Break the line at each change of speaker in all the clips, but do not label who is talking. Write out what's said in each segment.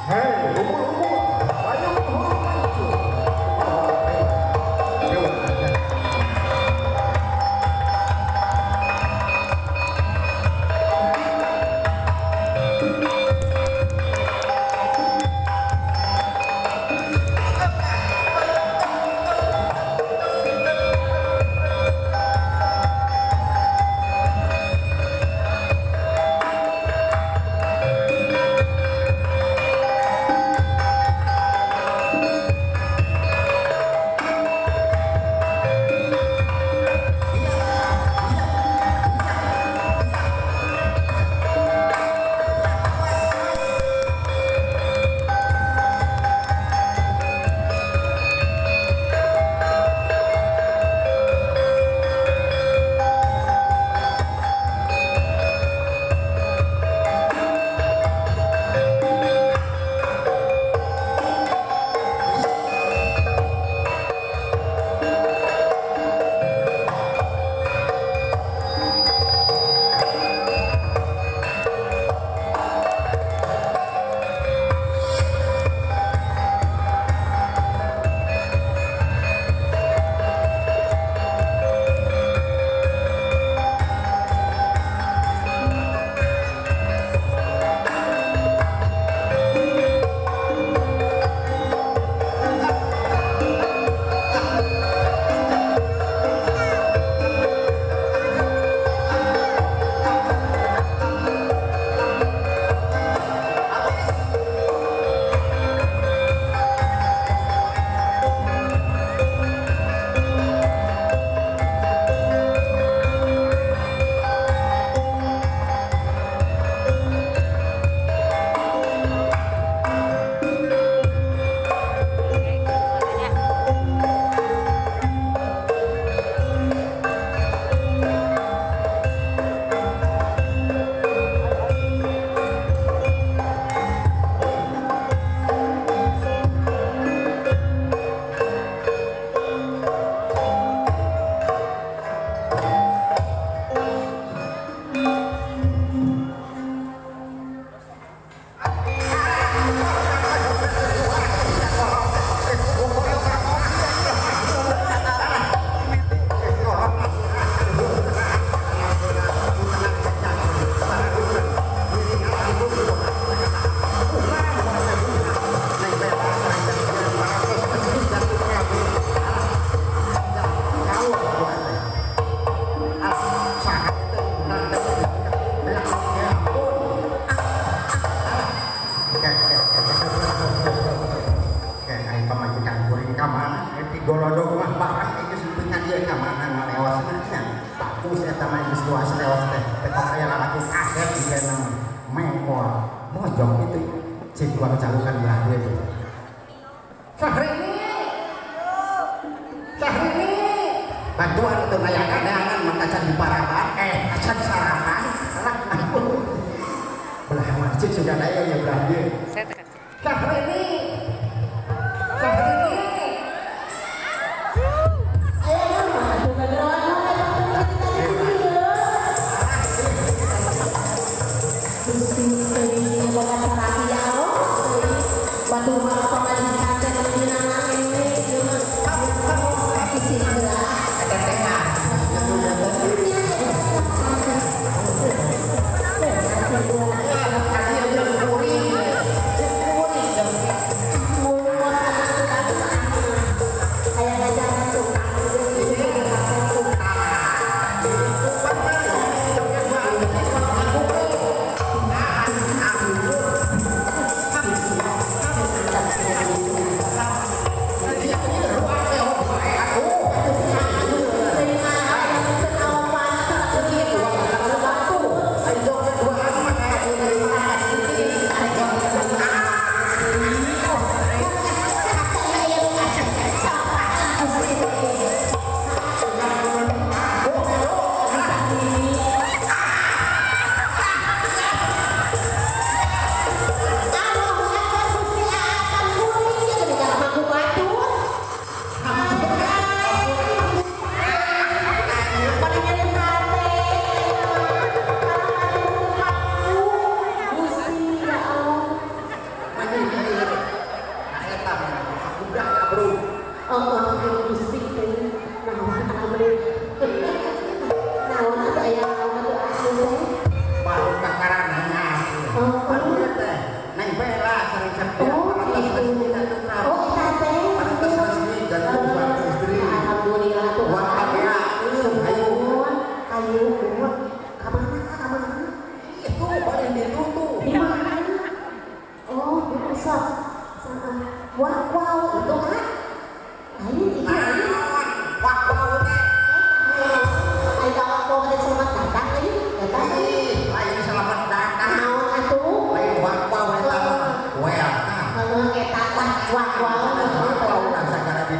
Hei, ubur-ubur, banyak huruf hancur. Oh, dewa. Golodog mah barang itu sampai dia ka mana ngalewasna bagus eta mah geus luas lewas teh teh kaya lalaki kaset dikena mengkol mojok itu cik uang calukan belah dia itu. Syahrini, Syahrini, bantuan itu kayak kadangan maka can di paraban, acan sarapan, alah ampun. Belah masjid sudah daya ya belah dia.
Saya tekan.
Syahrini, Syahrini.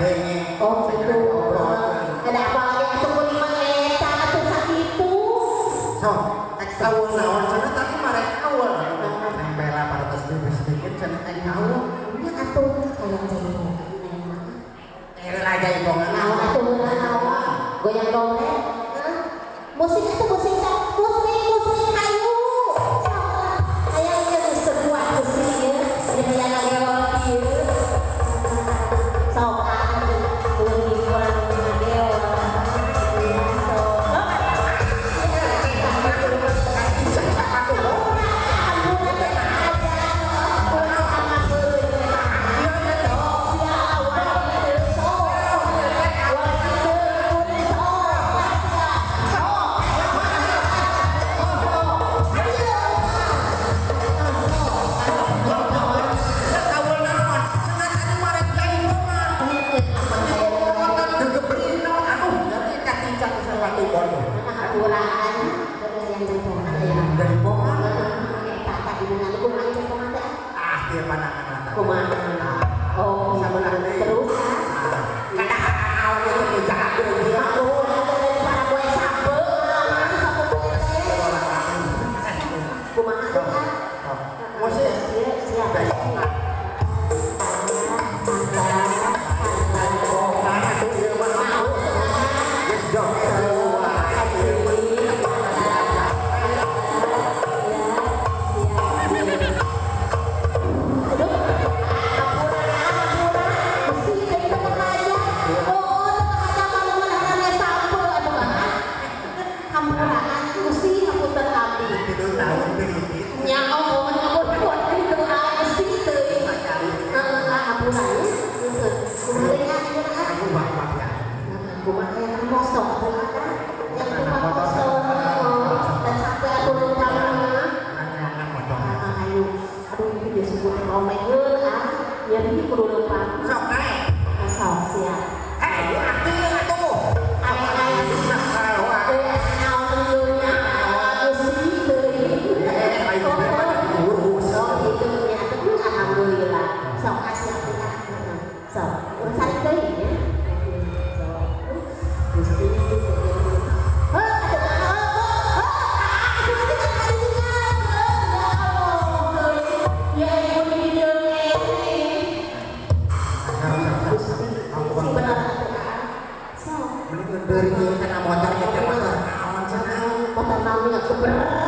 kadenge.
Oh gitu. Ada apa lagi atuh kuring mah eta atuh sakitu.
Sok, ek kawul naon cenah tadi marek kawul. Neng Bella pada tos sedikit cenah ek kawul.
Nya atuh hayang jaipongan neng mah.
Eh lah jaipongan.
Naon atuh heula naon? Goyang dompet. Hah? Musik atuh musik sok. Musik musik hayu. Sok hayang ieu geus terbuat musik ieu. Ieu hayang ngagelor kieu. Sok atuh kuring kurang ngagelor. Iya sok.
Kawul naon? Cenah tadi marek jaipongan. Otot gegebreun naon aduh jadi katincak sepatu bodoh. Jaipongan. Ah, dia pandangan mata.
Oh, terus
Kadang naon itu teh jago dia. Musik jaipongan. Jaipongan atuh ieu mah. Geus joget eueuh. Tilu tahun teuing. Aku bak ya. Nang motor. Sok naik. Hei, atuh atuh. Eh, ayo daripada diurus. Mending ngeundeur ieu kana motor ieu teh motor naon cenah.